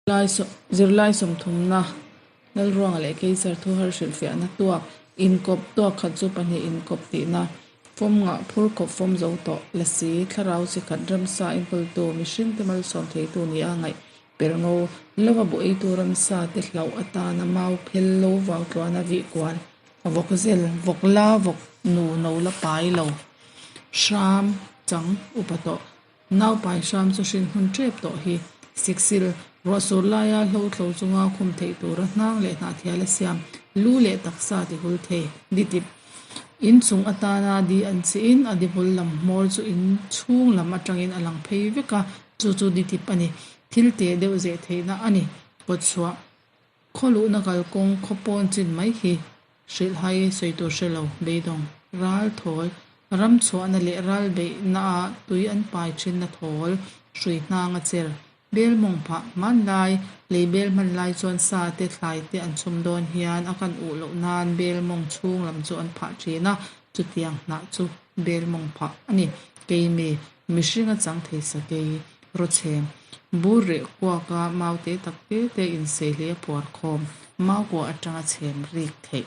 Zirlai sawmthumna, Lalruanga leh Keiser thu har hrilhfiahna tuak, inkawp, tuak khat chu pahnih inkawp tihna, fawm ngah, phur khawp fawm zo tawh, lasi, thlarau chi khat, ramsa enkawltu, mihringte malsawm theitu nia ngaih, perhngo, lova bu eitu ramsa te hlauh atana mau phel lo vau tluana vih kual, vawkzel, vawk la, vawk nu no la pai lo, hram, chang, upa tawh. Naupai hram chu hrin hun tep tawh hi. Siksil, ruah sur laia hlo thlo chunga khum theih tura hnang leh hnahthial a siam, lu leh taksa ti hul thei. Ditip, In chung atana di an chihin a di bul lam hmawr chu in chhung lam atangin a lang phei vek a, chu chu ditip a ni. Thil teh deuh zeh theihna a ni. Kawtchhuah, Khaw luhna kalkawng khaw pawn chin mai hi hrilhhai sawi tur hre lo, beidawng, ral thawl, ram chhuahna leh ral beihnaah tui an pai thinna thawl, hrui hnang a cher, bel mawng phah, hmanlai, lei bel hman lai chuan sa te thlai te an chhum dawn hian a kan uh loh nan bel mawng chhung lam chu an phah thin a, chutiang hnah chu bel mawng phah a ni. Keimi, mihring a chang thei sakei, Rawchhem, bur reh kuaka mau te tak te te insei hle a phuar khawm, mau kua atanga chhem rik theih.